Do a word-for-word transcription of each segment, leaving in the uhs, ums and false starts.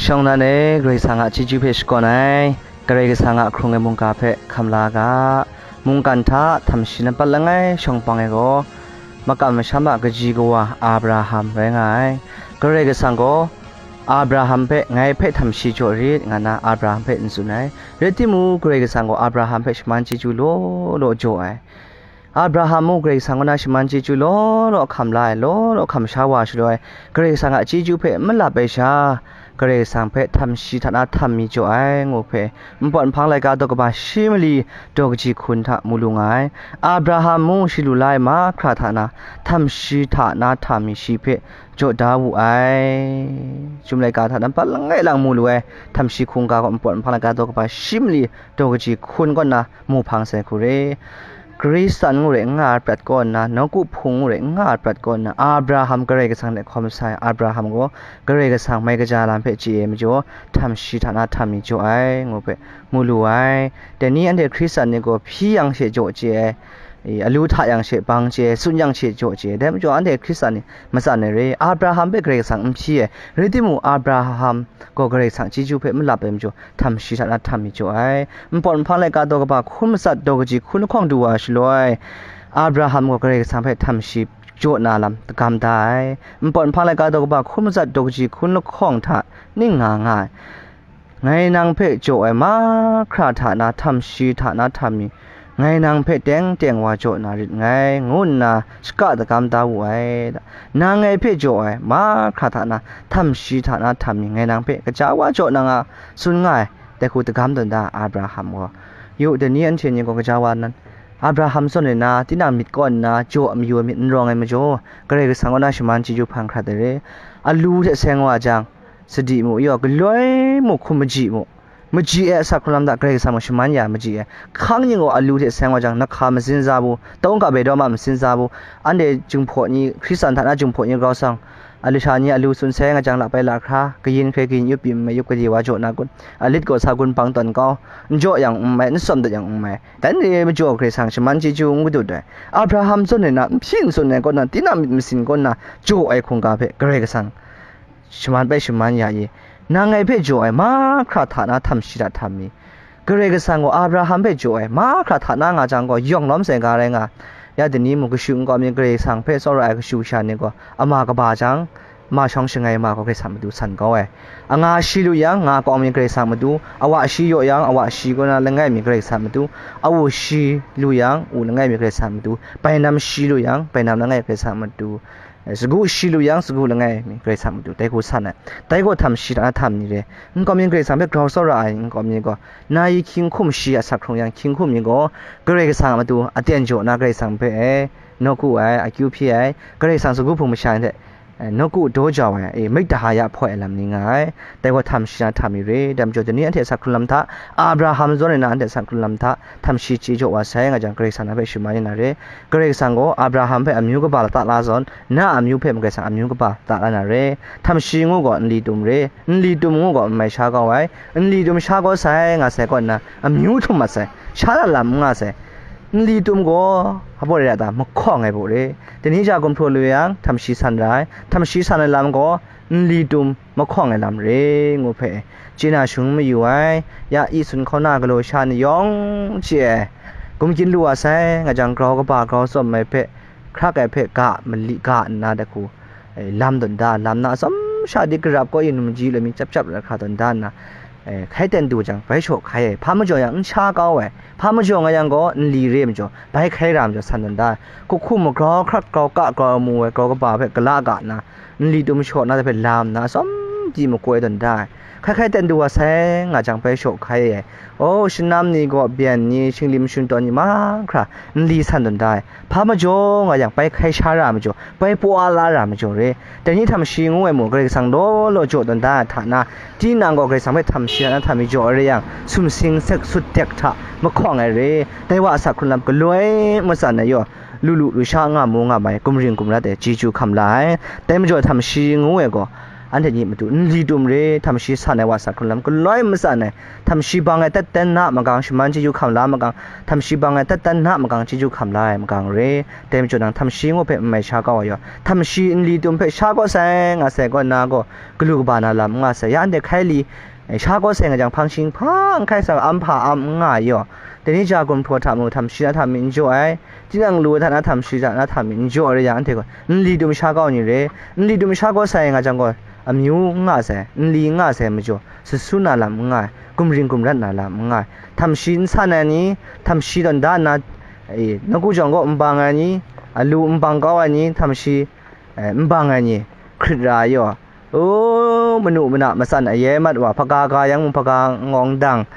Shawng na e, Karai Kasang a chyeju hpe shakawn ai, Karai Kasang a hkrung ai mungga hpe hkam la ga. Mungkan hta htam shi nampat langai shawng hpang e gaw, makam masham a kaji kawa Abraham rai nga ai. Karai Kasang gaw Abraham hpe, "Ngai hpe htam shi jaw rit," nga na Abraham hpe n tsun ai. Rai timung, Karai Kasang gaw Abraham hpe shaman chyeju law law jaw ai. Abraham mung Karai Kasang kaw na shaman chyeju law law hkam la ai, law law hkam sha wa shaloi, Karai Kasang a chyeju hpe n malap ai sha, Karai Kasang hpe htam shi hta na htam mi jaw ai, ngu hpe, npawt nhpang laika daw kaba shi mali daw kaji hkun hta mu lu nga ai. Abraham mung shi lu la ai mahkra hta na htam shi hta na htam mi shi hpe jaw da wu ai. Chyum laika hta nampat langai lang mu lu ai htam shi hkungga gaw npawt nhpang laika daw kaba shi mali daw kaji hkun kaw na mu hpang sai hku re. Hkristan ngu re n nga ai prat kaw nna, nawku hpung ngu re n nga ai prat kaw nna, Abraham Karai Kasang hte hkawm sa ai. Abraham gaw Karai Kasang mai kaja lam hpe chye ai majaw, htam shi hta na htam mi jaw ai, ngu hpe mu lu ai. Dai ni anhte Hkristan ni gaw hpyi yang she jaw chye ai, i, alu hta yang she bang chye ai, tsun yang she jaw chye ai. Dai majaw, anhte Hkristan ni matsan ai re. Abraham hpe Karai Kasang n hpyi ai, rai timung, Abraham gaw Karai Kasang chyeju hpe malap ai majaw, htam shi hta na htam mi jaw ai. Npawt nhpang laika daw kaba hkun matsat daw kaji hkun lahkawng du wa shaloi, Abraham gaw Karai Kasang hpe htam shi jaw na lam dagam da ai. Npawt nhpang laika daw kaba hkun matsat daw kaji hkun lahkawng hta ning nga nga ai. "Ngai nang hpe jaw ai mahkra hta na htam shi hta na htam mi, ngai nang hpe teng teng wa jaw na rit nngai," ngu nna shaka dagam da wu ai. "Nang ngai hpe jaw ai mahkra hta na htam shi hta na htam mi, ngai nang hpe gaja wa jaw na nga," tsun nga ai. Dai hku dagam tawn da Abraham gaw. Yu, dai ni anhte ni gaw gaja wa nan, Abraham zawn e na, tinang myit kaw nna jaw a mayu ai myit n rawng ai majaw, Karai Kasang kaw na shaman chyeju hpang hkrat ai re. Alu hte seng wa jang, sadi mu, yaw, galoi mu, hkum maji mu, maji e asak hkrung lam hta Karai Kasang mung shaman ya ai maji e. Hkang ning gaw alu hte seng wa jang, nahka matsin za bu, tawng ga bai daw ma matsin za bu, anhte Jinghpaw ni, Hkristan hta na Jinghpaw ni grau sang, alu sha ni alu tsun sai nga jang, la bai la hkra, kayin hkrai kayin yup pyi, n mai yup gade wa jaw na kun, alit gaw sa gun bang tawn kau, n jaw yang n mai, n tsawm dat yang n mai, dai ni majaw Karai Kasang shaman chyeju n gadut ai. Abraham zawn e na, n hpyi n tsun ai kaw na, tinang myit masin kaw na jaw ai hkungga hpe Karai Kasang shaman bai shaman ya i, nang ngai hpe jaw ai mahkra hta na htam shi hta htam mi. Karai Kasang gaw Abraham hpe jaw ai mahkra hta na nga jang gaw, yawng lawm sai ga rai nga. Ya dai ni mung kashu nkau mi Karai Kasang hpe tsawra ai kashu kasha ni gaw, ama kaba jang, ma shawng shangai ma gaw Karai Kasang matu san kau ai. Anga shi lu yang, nga kawng mi Karai Kasang matu, awa shi yaw yang, awa shi kaw na langai mi Karai Kasang matu, awu shi lu yang, u langai mi Karai Kasang matu, bainam shi lu yang, bainam langai Karai Kasang matu, sagu shi lu yang, sagu langai mi Karai Kasang matu, dai hku san ai. Dai gaw htam shi hta na htam ni re. Nkau mi Karai Kasang hpe grau tsawra ai nkau mi gaw, na i hkying hkum shi a sak hkrung yang, hkying hkum ni gaw Karai Kasang a matu aten jaw na Karai Kasang hpe e nawku ai, akyu hpyi ai, Karai Kasang sagu hpung masha ni hte, e, nawku daw jau ai, e, maita ha ya hpawt ai lam ni nga ai. Dai gaw htam shi na htam mi re. Dai majaw, dai ni anhte a sak hkrung lam hta, Abraham zawn e na anhte a sak hkrung lam hta, htam shi chye jaw wa sai nga jang, Karai Kasang na hpe shaman ya na re. Karai Kasang gaw Abraham hpe amyu kaba lata la zawn, na a amyu hpe mung Karai Kasang amyu kaba lata la na re. Htam shi ngu gaw nli tum re, nli tum ngu gaw n mai sha kau ai, nli tum sha kau sai nga sai kaw nna, amyu htum mat sai, sha na lam n nga sai. Nli tum gaw hpa baw re ai ta, mahkawng ai baw re. Dai ni ja gumhpraw lu yang, htam shi san ra ai, htam shi san ai lam gaw nli tum mahkawng ai lam re, ngu hpe chye na shang mayu ai. Ya, i sun hkauna galaw sha ni yawng chye ai, gumkyin lu wa sai nga jang, grau kaba grau tsawm ai hpe, hkrak ai hpe ga mali ga nna dai hku, e, lam tawn da, lam na atsawm sha di garap kaw yin maji loi mi chyap chyap ra hkra tawn da nna, e, hkai ten du jang, bai shaw hkai ai, hpa majaw yang n sha kau ai, hpa majaw nga yang gaw nli re majaw, bai hkai ra majaw san tawn da ai. Hku hku mu grau hkrak grau ka grau mu ai grau kaba hpe gala ga nna, nli tum shaw na hpe lam na atsawm di makoi tawn da ai. Hkai hkai ten du wa sai nga jang bai shaw hkai ai. O, shanam ni gaw byen ni, shinglim shingtawn ni mahkra nli san tawn da ai. Hpa majaw nga yang bai hkai sha ra majaw, bai pwa la ra majaw re. Dai ni htam shi ngu ai mung Karai Kasang law law jaw tawn da ai hta na, tinang gaw Karai Kasang hpe htam shi hta na htam mi jaw ai re yang, sumsing sek sut dek hta mahkawng ai re. Dai wa a sak hkrung lam galoi matsan ai yaw, lu lu lu sha nga mu nga mai, gumring gumrat ai chyeju hkam la ai. Dai majaw htam shi ngu ai gaw, anhte ni matu nli tum re, htam shi san ai wa sa hkrun lam galoi matsan ai, htam shi bang ai tattan na magang, shaman chyeju hkam la magang, htam shi bang ai tattan na magang, chyeju hkam la ai magang re. Dai majaw nang htam shi ngu hpe n mai sha kau ai yaw, htam shi nli tum hpe sha kau sai nga sai kaw na gaw, galu kaba na lam n nga sai, ya anhte hkai li, eh, sha kau sai nga jang, hpang shing hpang hkai sa, am hpa am n nga ai yaw, dai ni ja gumhpraw hta mu, htam shi na htam mi n jaw ai, tinang lu ai hta na htam shi hta na htam mi n jaw ai rai yang, anhte gaw nli tum sha kau ni re, nli tum sha kau sai nga jang gaw, amyu n nga sai, nli n nga sai majaw, sut su na lam n nga ai, gumring gumrat na lam n nga ai, htam shi n san ai ni, htam shi tawn da nna, e, nawku jawng kaw n bang ai ni, alu n bang kau ai ni, htam shi, e, n bang ai ni, hkrit ra ai yaw, o, manu mana matsan aye mat wa, hpaga ga yang mung hpaga ngawng dang,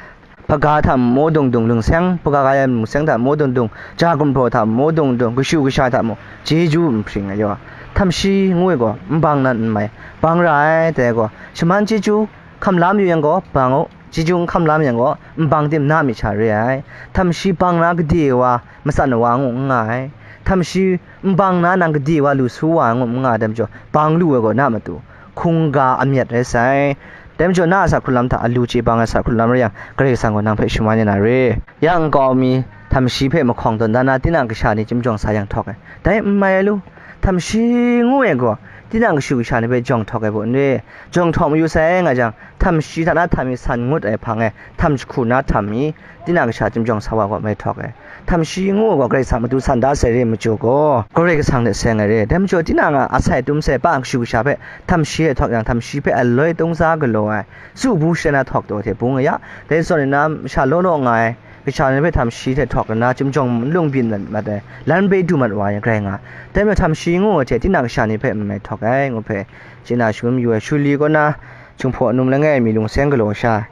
hpaga hta maw dung dung lungseng, hpaga ga yang lungseng hta maw dung dung, ja gumhpraw hta maw dung dung, kashu kasha hta mung chyeju n hpring ai yaw, htam shi ngu ai gaw n bang nan n mai, bang ra ai, dai gaw, shaman chyeju hkam la mayu yang gaw, bang u, chyeju n hkam la mayu yang gaw, n bang tim na myit sha re ai, htam shi bang na gade wa, matsan wa ngu n nga ai, htam shi n bang na nang gade wa lu su wa ngu n nga ai, dai majaw, bang lu ai gaw na matu, hkungga amyat rai sai. Dai majaw, na a sa hkrun lam hta alu chye bang ai sa hkrun lam rai yang, Karai Kasang gaw nang hpe shaman ya na re. Ya nkau mi, htam shi hpe mahkawng tawn da na, tinang kasha ni chyum jawng sa yang htawk ai. Dai n mai ai lu, htam shi ngu ai gaw, tinang kashu kasha ni hpe jawng htawk ai baw n re. Jawng htawk mayu sai nga jang, htam shi hta na htam mi san ngut ai hpang e, htam jahku na htam mi, tinang kasha chyum jawng sa wa gaw mai htawk ai. Htam shi ngu ai gaw Karai Kasang matu san da sai re majaw gaw, Karai Kasang hte seng ai re. Dai majaw, tinang a asai tum sai pa kashu kasha hpe htam shi e htawk yang, htam shi hpe aloi tungsa galaw ai, tsu bu shana htawk taw hte bung ya, dai zawn ni na masha law law nga ai kasha ni hpe htam shi hte htawk nna, chyum jawng n lung byin mat ai, lan bai du mat wa yang grai nga. Dai majaw, htam shi ngu ai hte tinang kasha ni hpe n mai htawk ai, ngu hpe chye na shangun mayu ai. Shuli kaw na, Jinghpaw num langai mi lungseng galaw sha,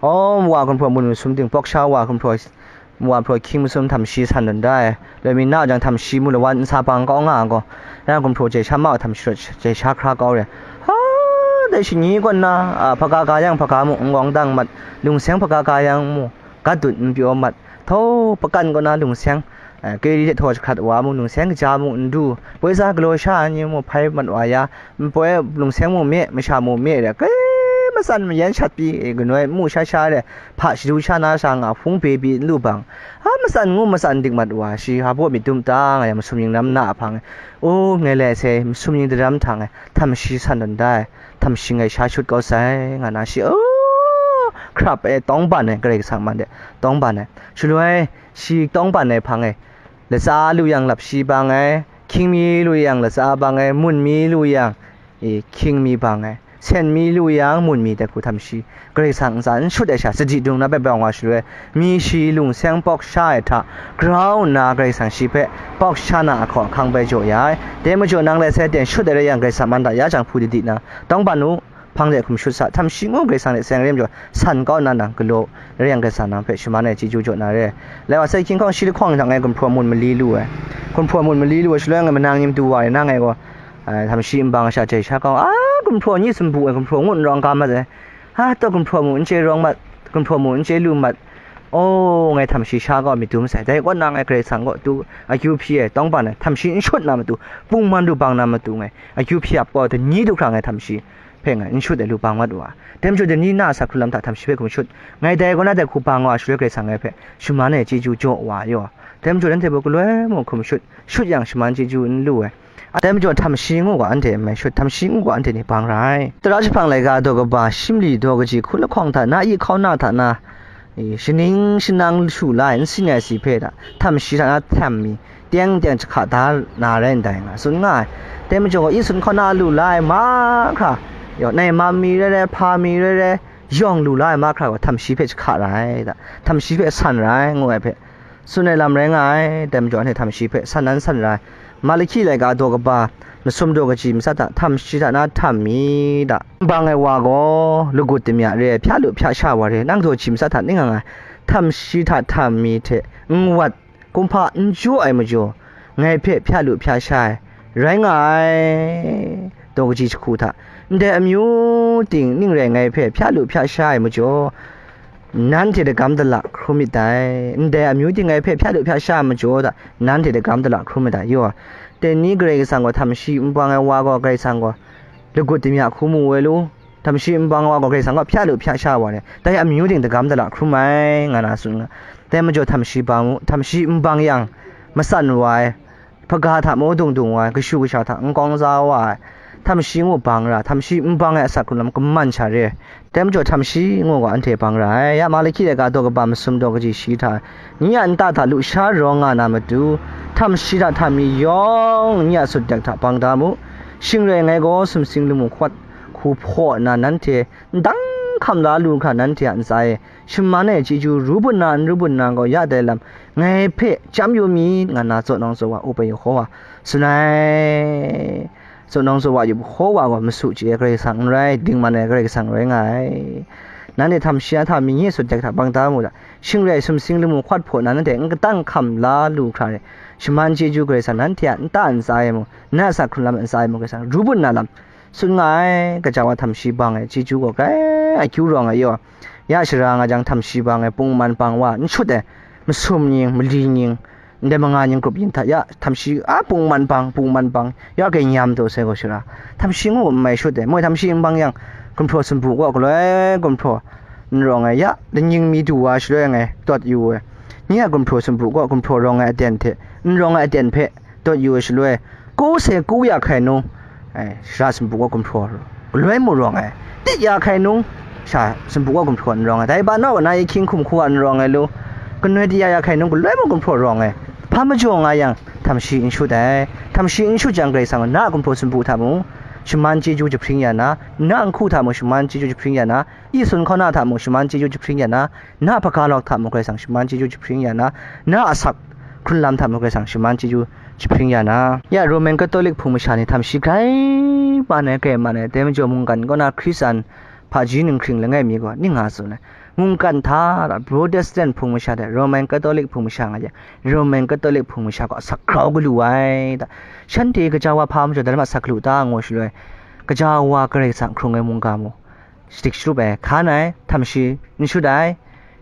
aw, wa gumhpraw mun masum ting pawk sha, wa gumhpraw, wa hpraw hkying masum htam shi san tawn da ai. Loi mi na jang, htam shi mu lawan nsa bang kau nga ai gaw, na gumhpraw jai sha ma, htam shi rawt jai sha hkra kau re. Ha, dai shani kaw nna, a, hpaga ga yang hpaga mu, n-gawng dang mat, lungseng hpaga ga yang mu, gat dut n pyaw mat, htau pakan kaw na lungseng, eh, keri hte htaw jahkrat wa mu, lungseng kaja mu n du, poi za galaw sha ai ni mu hpai mat wa ya, npoi lungseng mu me, masha mu me re, kai matsan mayan shat pyi, eh, ganoi n mu sha sha re, hpa shadu sha na sha nga hpung bye pyi n lu bang, ha matsan ngu matsan dik mat wa, shi ha baw myit dum ta nga yang, masum ning nam na a hpang e, o, ngai lai sai, masum ning daram htang e, htam shi san tawn da ai, htam shi ngai sha shut kau sai, nga na shi, o, hkrap e, tawng ban ai, Karai Kasang man de, tawng ban ai. Shaloi, shi tawng ban ai hpang e, latsa lu yang lap shi bang ai, hkying mi lu yang latsa bang ai, mun mi lu yang, e, hkying mi bang ai, sen mi lu yang mun mi dai hku htam shi, Karai Kasang ntsa n shut ai sha, sadi dung na bai bawng wa shaloi, mi shi lungseng pawk sha ai hta grau nna, Karai Kasang shi hpe pawk sha na ahkaw ahkang bai jaw ya ai. Dai majaw, nang lai sai ten shut ai rai yang, Karai Kasang man hta ya jang hpu didi na, tawng ban u, hpang de hkum shut sa, htam shi ngu Karai Kasang hte seng re majaw, san kau nna nang galaw rai yang, Karai Kasang nang hpe shaman ai chyeju jaw na re. Lai wa sai, hkying hkawng shi lahkawng hta ngai gumhpraw mun mali lu ai. Gumhpraw mun mali lu ai shaloi, ngai manang ni matu wa ai na, ngai gaw, a, htam shi nbang sha jai sha kau, a, gumhpraw ni sumpu ai, gumhpraw ngut n rawng ga mat ai. Ha, taw gumhpraw mu n chye rawng mat, gumhpraw mu n chye lu mat. O, ngai htam shi sha kau myit dum sai. Dai kaw nna ngai Karai Kasang kaw tu akyu hpyi ai, tawng ban ai, htam shi n shut na matu, pung man du bang na matu ngai akyu hpyi ap kau, dai ni du hkra ngai htam shi hpe ngai n shut ai lu bang mat wa. Dai majaw, dai ni na a sa hkrun lam hta htam shi hpe hkum shut, ngai dai kaw na dai hku bang wa shaloi, Karai Kasang ngai hpe shaman ai chyeju jaw wa yaw. Dai majaw, nanhte baw galoi mung hkum shut, shut yang shaman chyeju n lu ai. Dai majaw, htam shi ngu ga anhte n mai shut, htam shi ngu ga anhte ni bang ra ai. Tara jahpang laika daw kaba, shi mali daw kaji hku lahkawng hta na, yi hkauna hta na, e, shaning shanang shu la ai, n sing ai si hpe hta, htam shi hta na htam mi, teng teng jahka da na rai ndai nga tsun nga ai. Dai majaw, yi sun hkauna lu la ai mahkra, yaw, nai mam mi rai rai, hpa mi rai rai, yawng lu la ai mahkra gaw, htam shi hpe jahka ra ai hta, htam shi hpe san ra ai, ngu ai hpe, tsun ai lam rai nga ai. Dai majaw, anhte htam shi hpe san nan san ra ai. Malahki laika daw kaba, masum daw kaji matsat hta, htam shi hta na htam mi da. N bang ai wa gaw, lagut damya re ai, hpya lu hpya sha wa re, nang daw kaji matsat hta ning nga ai, htam shi hta htam mi hte n wat, kumhpa n jaw ai majaw, ngai hpe hpya lu hpya sha ai, rai nga ai. Daw kaji jahku hta, ndai amyu ting ning rai ngai hpe hpya lu hpya sha ai majaw, nanhte dagam dala hkrum myit dai. Ndai amyu ting ngai hpe hpya lu hpya sha ai majaw hta, nanhte dagam dala hkrum myit dai. Yaw, dai ni Karai Kasang gaw htam shi n bang ai wa gaw, Karai Kasang gaw lagut damya hku mu ai lu, htamshi n bang wa gaw Karai Kasang kaw hpya lu hpya sha wa ai, dai amyu ting dagam dala hkrum ai, nga na tsun nga. Dai majaw htamshi bang u, htamshi n bang yang, matsan wa ai, hpaga hta maw dung dung wa ai, kashu kasha hta n kawng za wa ai, htamshi ngu bang ra, htamshi n bang ai asak hkrun lam kaman sha re. Dai majaw htamshi ngu gaw anhte bang ra ai. Ya Malaki laika daw kaba masum daw kaji shi hta, nye a nta hta lusha rawng nga na matu, htamshi hta hta mi yawng nye a sut dek hta bang da mu. Shing rai ngai gaw sumsing lamu hkawt hku hpaw nna nanhte ndang hkam la lu hkra nanhte a ntsa e shaman ai chyeju ru bun na n ru bun na gaw ya dai lam ngai hpe chyam yu myit, nga na tsaw nawng tsaw wa up ai Yehowa tsun ai. Tsaw nawng tsaw wa yup hkaw wa gaw masu chye ai Karai Kasang n rai, dingman ai Karai Kasang rai nga ai. Nanhte htamshi a hta mi nye sut dek hta bang da mu da. Shing rai sumsing lamu hkawt hpaw na nanhte n katang hkam la lu hkra re. Shaman chyeju Karai Kasang nanhte a nta ntsa e mu, na a asak hkrun lam ntsa e mu Karai Kasang ru bun na lam tsun nga ai. Gaja wa htamshi bang ai chyeju gaw grai akyu rawng ai yaw, ya shara nga jang htamshi bang ai pungman bang wa n shut ai, masum nying, mali nying, ndai manga nying grup yin hta ya, htamshi a pungman bang, pungman bang, ya kai nyam taw sai gaw shara, htamshi ngu n mai shut ai, moi htamshi n bang yang, gumhpraw sumpu gaw galoi gumhpraw n rawng ai, ya, danying mi du wa shaloi ngai tawt yu ai, nye a gumhpraw sumpu gaw gumhpraw rawng ai aten hte n rawng ai aten hpe tawt yu ai shaloi, ku se ku ya hkai nung, ai, shara sumpu gaw gumhpraw galoi mu rawng ai, tit ya hkai nung, sha sumpu gaw gumhpraw n rawng ai, dai ba naw na ye hkying hkum hku a n rawng ai lu, kanoi tit ya ya hkai nung galoi mu gumhpraw rawng ai, hpa majaw nga yang, htamshi n shut ai, htamshi n shut jang Karai Kasang na a gumhpraw sumpu hta mung, shaman chyeju jahpring ya na, na a nhku hta mung shaman chyeju jahpring ya na, yi sun hkauna hta mung shaman chyeju jahpring ya na, na a hpaga lawk hta mung Karai Kasang shaman chyeju jahpring ya na, na a asak hkrun lam hta mung Karai Kasang shaman chyeju jahpring ya na. Ya Roman Catholic Hpung masha ni htamshi grai man ai, grai man ai, dai majaw mungkan kaw na Hkristan hpaji ninghkring langai mi gaw ning nga tsun ai. Mungkan hta Protestant Hpung masha hte Roman Catholic Hpung masha nga yang, Roman Catholic Hpung masha gaw asak grau galu ai ta. Shanhte gaja wa hpa majaw dai lam asak galu ta ngu shaloi, gaja wa Karai Kasang hkrung ai mungga mu shadik sharup ai, hkan ai, htamshi n shut ai,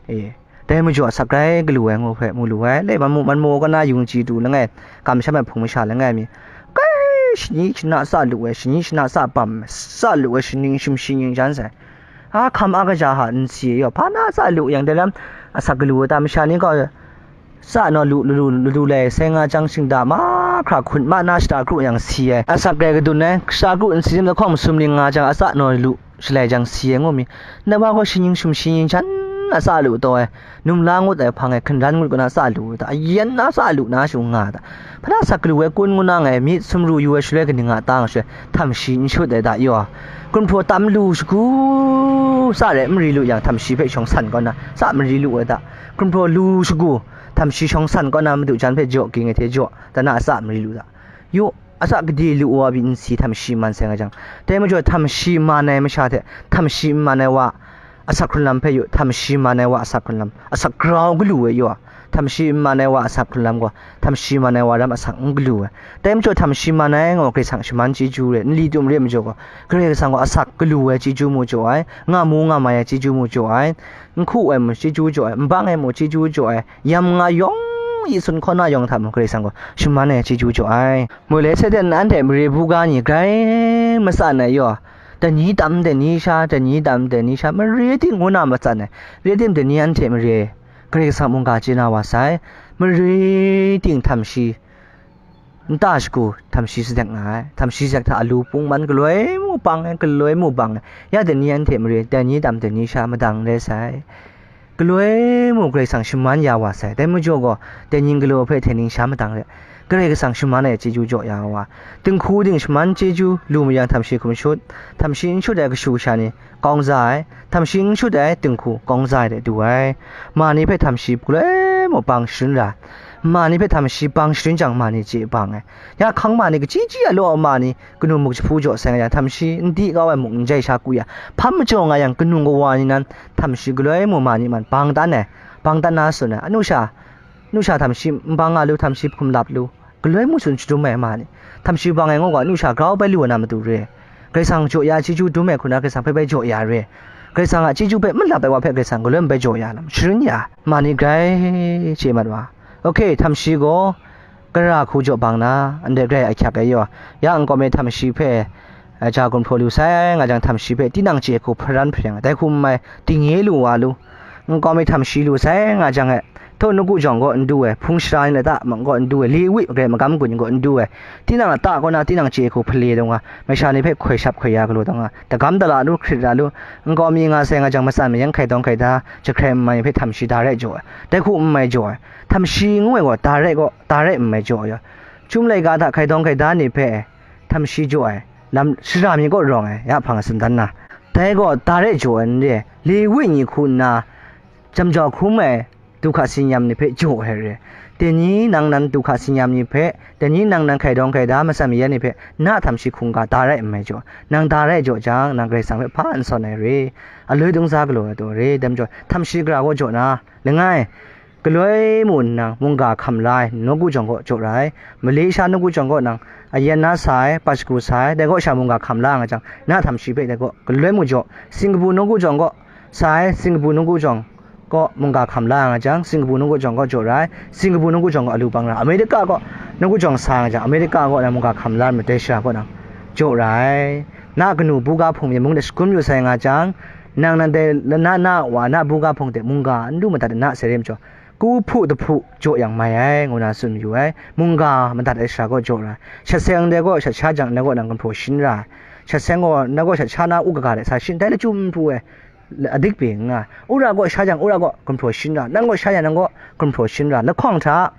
e, dai majaw asak grai galu ai ngu hpe mu lu ai, le man mu, man mu kaw na yung chyi du langai, kamsham ai hpung masha langai mi, kai, shani shana tsa lu ai, shani shana tsa bam, tsa lu ai, shaning shim shi nying jan sai, a hkam a kaja hta n si ai yaw, hpa na tsa lu yang, dai lam asak galu ai ta, masha ni gaw, tsa naw lu, lu, lu, lu, lu lai, sai nga jang shingda mahkra hkun ma na shata kru yang si ai, asak rai kadun ai, shata kru n si sim lahkawng masum ning nga jang, a tsa naw lu, shalai jang si ai ngu mi, na wa gaw shaning shum shi nying jan a tsa lu taw ai, num la ngut ai hpang e hkanran ngut kaw na tsa lu ta, ayan na tsa lu na shu nga ta, hpa na asak galu ai kun ngu na ngai myit sumru yu ai shaloi kaning a ta nga shaloi htamshi n shut ai ta yaw, gumhpraw tam lu shagu, tsa rai mari lu yang htamshi hpe shawng san kaw na tsa mari lu ai ta, gumhpraw lu shagu, htamshi shawng san kaw na madu jan hpe jaw ging ai hte jaw, dan a tsa mari lu ta. Yaw, a tsa gade lu wa pyi nsi htamshi man sai nga jang, dai majaw htamshi man ai masha hte htamshi n man ai wa, asak hkrun lam hpe yaw, htamshi man ai wa asak hkrun lam, asak grau galu ai yaw, htamshi n man ai wa asak hkrun lam gaw, htamshi man ai wa ram asak n galu ai. Dai majaw htamshi man ai ngaw Karai Kasang shaman chyeju re, nli tum re majaw gaw, Karai Kasang gaw asak galu ai chyeju mu jaw ai, nga mu nga mai ai chyeju mu jaw ai, n hku ai mu chyeju jaw ai, n bang ai mu chyeju jaw ai, yam nga yawng, yi sun hkaw na yawng hta mung Karai Kasang gaw shaman ai chyeju jaw ai. Moi lai sai ten, anhte mare buga ni grai matsan ai yaw, dai ni tam dai ni sha, dai ni tam dai ni sha, mare ting ngu na matsan ai, re tim dai ni anhte mare Karai Kasang mungga chye na wa sai, mare ting htamshi, nta shagu htamshi sadek nga ai, htamshi sadek hta alu pungman galoi mu bang ai, galoi mu bang ai, ya dai ni anhte mare, dai ni tam dai ni sha madang rai sai. Galoi mu Karai Kasang shaman ya wa sai, dai majaw gaw, dai ning galaw hpe hte ning sha madang re, Karai Kasang shaman ai chyeju jaw ya wa, dinghku ding shaman chyeju lu mayang htamshi hkum shut, htamshi n shut ai kashu kasha ni kawng za ai, htamshi n shut ai dinghku kawng za ai de du ai. Ma ni hpe htamshi galoi mu bang sharin ra, ma ni hpe htamshi bang sharin jang ma ni chye bang ai. Ya hkang ma ni kachyi chyi a law ma ni kanu muk jahpu jaw sai nga yang htamshi n di kau ai muk n jai sha ku ya, hpam majaw nga yang kanu kawa ni nan htamshi galoi mu ma ni man bang dan ai, bang dan na tsun ai, anu sha, anu sha htamshi n bang nga lu, htamshi hkum lap lu, galoi mu tsun shadum ai ma ni, htamshi bang ai ngu gaw anu sha grau bai lu ai na matu re, Karai Kasang jaw ya chyeju dum ai hku na Karai Kasang hpe bai jaw ya re, Karai Kasang a chyeju hpe malap ai wa hpe Karai Kasang galoi ma bai jaw ya lam sharin ya ma ni grai chye mat wa. Ok, htamshi gaw gara hku jaw bang na, ndai grai ahkyak ai yaw, ya nkau mi htamshi hpe ja gumhpraw lu sai nga jang, htam shi hpe tinang chye hku hparan hparyang, dai hku n mai, dingnye lu wa lu, nkau mi htam shi lu sai nga jang e, htaw nawku jawng kaw n du ai, hpung shara ni lata mung kaw n du ai, li wi grai magam gun ni kaw n du ai, tinang lata kaw na tinang chye hku hpale taw nga, masha ni hpe hkoi shap hkoi ya galaw taw nga, dagam dala lu, hkrit ra lu, nkau mi nga sai nga jang, matsan mayan hkaidawng hkaida, jahkrai n mai ni hpe htam shi da rai jaw ai, dai hku n mai jaw ai, htam shi ngu ai gaw da rai gaw, da rai n mai jaw ai, chyum laika hta hkaidawng hkaida ni hpe htam shi jaw ai, lam shara mi kaw rawng ai, ya hpang tsun dan na. Dai gaw da rai jaw ai n re, li wi ni hku nna, jam jau hkrum ai, du hka si nyam ni hpe jaw ai re. Dai ni nang nan du hka si nyam ni hpe, dai ni nang nan hkaidawng hkaida, matsan mayan ni hpe, na htam shi hkungga da rai n mai jaw, nang da rai jaw jang, nang Karai Kasang hpe hpa n sawn ai re, aloi dungza galaw ai taw re, dai majaw, htam shi gara kaw jaw na, langai, galoi mu nna mungga hkam la ai nawku jawng kaw jaw ra ai, Malaysia nawku jawng kaw nang ayen na sa ai, pa shagu sa ai, dai kaw sha mungga hkam la nga jang, na htam shi hpe dai kaw galoi mu jaw, Singapore nawku jawng kaw sa ai, Singapore nawku jawng kaw mungga hkam la nga jang, Singapore nawku jawng kaw jaw ra ai, Singapore nawku jawng kaw alu bang ra, America kaw nawku jawng sa nga jang, America kaw na mungga hkam la ai, Malaysia kaw nang jaw ra ai. Na kanu buga hpung mi mung de shagun yu sai nga jang, nang nan dai lana na wa na buga hpung de mungga n lu madat na sai re majaw, ku hpu dahpu jaw yang mai ai, ngu na tsun mayu ai. Mungga madat ai shara kaw jaw ra ai. Shat seng ndai kaw shat sha jang ndai kaw nang gumhpraw shin ra ai. Shat seng gaw ndai kaw shat sha na u kaga de sa shin, dai lachyum pru ai, adik bing nga ai. Wora kaw sha jang wora kaw gumhpraw shin ra, nang kaw sha jang nang kaw gumhpraw shin ra. Lahkawng hta,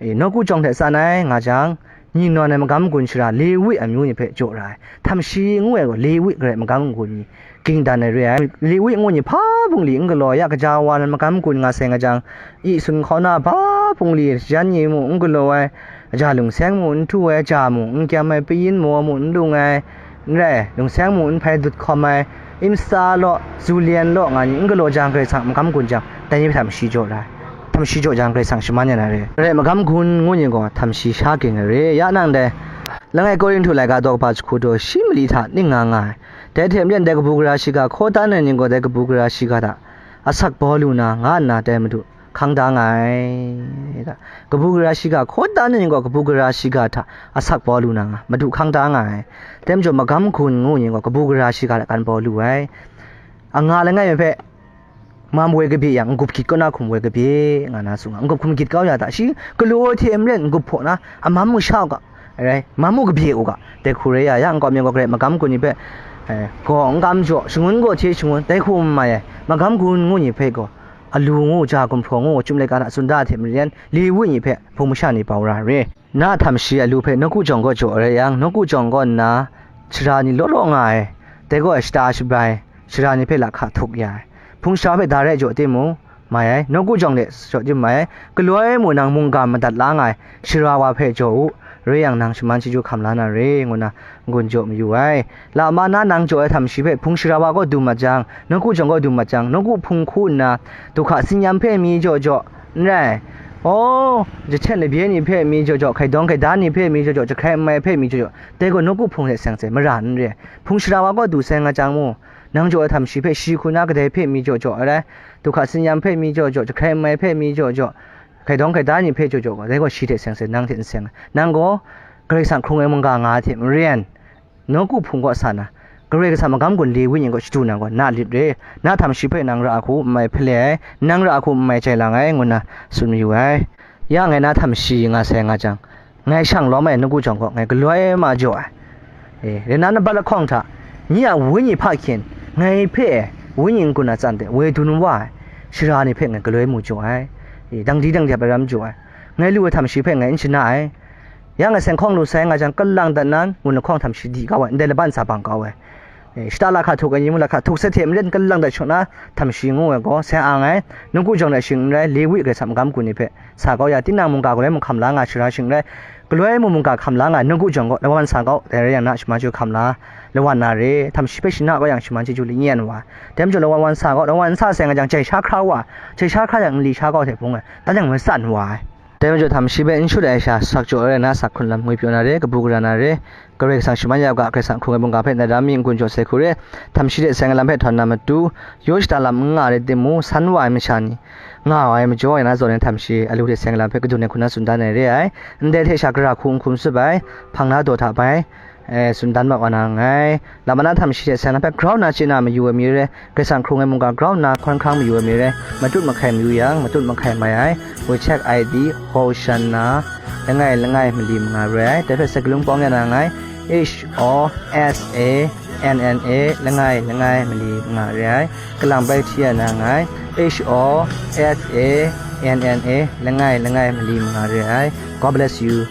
e, nawku jawng hte tsan ai nga jang, ni nawn ai magam gun shara Lewi amyu ni hpe jaw ra ai. Htam shi ngu ai gaw Lewi garai magam gun ni ging dan ai re ai. Lewi ngu ni hpa bungli n galaw ai, ya kaja wa nan magam gun nga sai nga jang, i sun hkauna hpa bungli jan ni mu n galaw ai, aja lungseng mu n htu ai, ja mu n kyam ai, payin maw mu n lung ai, n rai, lungseng mu n hpai dut hkawm ai, Insta law, Zulian law nga ni n galaw jang, Karai Kasang magam gun jang, dai ni hpe htam shi jaw ra ai. Htam shi jaw jang, Karai Kasang shaman ya na re. Rai, magam gun ngu ni gaw htam shi sha ging ai re. Ya nang dai, langai Korinhtu laika daw kaba jahku daw shi mali hta ning nga nga ai. Dai hte maren dai kabu gara shiga hkaw dan ai ni gaw dai kabu gara shiga hta asak baw lu na, nga nna dai Madu hkang da nga ai. Kabu gara shiga hkaw dan ai ni gaw kabu gara shiga hta asak baw lu na nga, Madu hkang da nga ai. Dai majaw magam gun ngu ni gaw kabu gara shiga hta kan baw lu ai. Anga langai mi hpe, mam woi kabye yang, n-gup gyit kaw na hkum woi kabye, nga na tsun nga, n-gup hkum gyit kau ya ta, shi galaw ai hte maren n-gup hpaw na, a mam mu sha u ga, rai, mam mu kabye u ga, dai hku rai ya, ya nkau mi gaw garai magam gun ni hpe, eh, gaw n kam jaw, shangun gaw hte shangun, dai hku n mai ai, magam gun ngu ni hpe gaw, alu ngu, ja gumhpraw ngu, chyum laika hta tsun da ai hte maren, Lewi ni hpe hpung masha ni bau ra re. Na htam shi alu hpe nawku jawng kaw jaw ai rai yang, nawku jawng kaw nna shara ni law law nga ai, dai gaw shata shabrai, shara ni hpe lahka htuk ya ai, hpung shara hpe da rai jaw timung, mai ai, nawku jawng de jaw tim mai ai, galoi mu nang mungga madat la nga ai, shara wa hpe jaw u, rai yang nang shaman chyeju hkam la na re, ngu na n-gun jaw mayu ai. Lama na nang jaw ai htam shi hpe hpung shara wa kaw du mat jang, nawku jawng kaw du mat jang, nawku hpung hku nna, du hka si nyam hpe mi jaw jaw, n rai, aw, jahten labye ni hpe mi jaw jaw, hkaidawng hkaida ni hpe mi jaw jaw, jahkrai n mai hpe mi jaw jaw, dai gaw nawku hpung hte seng seng mara n re ai. Hpung shara wa kaw du sai nga jang mu, nang jaw ai htam shi hpe shi hku na kadai hpe mi jaw jaw, arai, du hka si nyam hpe mi jaw jaw, jahkrai n mai hpe mi jaw jaw, hkaidawng hkaida ni hpe jaw jaw gaw, dai gaw shi hte seng seng, nang hte n seng ai. Nang gaw Karai Kasang hkrung ai mungga nga ai hte maren, nawku hpung kaw sa na, Karai Kasang magam gun Lewi ni kaw shadu na gaw, na lit re, na htam shi hpe nang ra hku n mai hpale ai, nang ra hku n mai jai lang ai, ngu nna tsun mayu ai. Ya ngai na htam shi nga sai nga jang, ngai shang lawm ai nawku jawng kaw ngai galoi ma jaw ai. E, rai nna nambat lahkawng hta, nye a wenyi hpa hkyen, ngai hpe wenyi n-gun a tsan de woi dun wa ai, shara ni hpe ngai galoi mu jaw ai. E, dangdi dangdep ai ram jaw ai. Ngai lu ai htam shi hpe ngai n shana ai. Ya ngai seng hkawng lu sai nga jang, kalang dat nan, ngun lahkawng htam shi di kau ai, ndai laban sa bang kau ai. E, shata lahka htuk ai ni mung lahka htuk sai hte maren kalang dat shaw na, htam shi ngu ai gaw, sai ang ai, nawku jawng de shing n rai, Lewi Karai Kasang magam gun ni hpe sa kau ya, tinang mungga galoi mu hkam la nga ai shara shing n rai, galoi mu mungga hkam la nga ai nawku jawng gaw, lawan sa kau, dai rai yang na shaman chyeju hkam la, lawan na re, htam shi hpe shana kau yang shaman chyeju la n yen wa ai. Dai majaw lawan wan sa kau, lawan n sa sai nga jang, jai sha hkra wa ai, jai sha hkra yang nli sha kau hte bung ai, dan yang matsan wa ai. Dai majaw htam shi hpe n shut ai sha, sak jaw ai rai na, sak hkrun lam ngwi pyaw na re, kabu gara na re, Karai Kasang shaman ya u ga, Karai Kasang hkrung ai mungga hpe na ram mi n-gun jaw sai hku re, htam shi hte seng ai lam hpe htawn na matu, yaw shata lam n nga ai rai timung, san wa ai masha ni nga wa ai majaw, ya na zawn ai htam shi alu hte seng ai lam hpe kadun ai hku na tsun dan ai re ai. Ndai hte sha gara hku n hkum tsup ai, hpang na daw hta bai, e, tsun dan mat wa na nngai. Lam mana hta mashi hte sa na hpe grau nna chye na mayu ai mi re, Karai Kasang hkrung ai mungga grau nna hkawn hkrang mayu ai mi re, matut mahkai mayu yang, matut mahkai mai ai, WeChat I D, Hosanna, langai langai mali manga re ai. Dai hpe Sagalang pawng ya na nngai, H O S A N N A, langai langai mali manga re ai. Kalang bai hti ya na nngai, H O S A N N A, langai langai mali manga re ai. God bless you.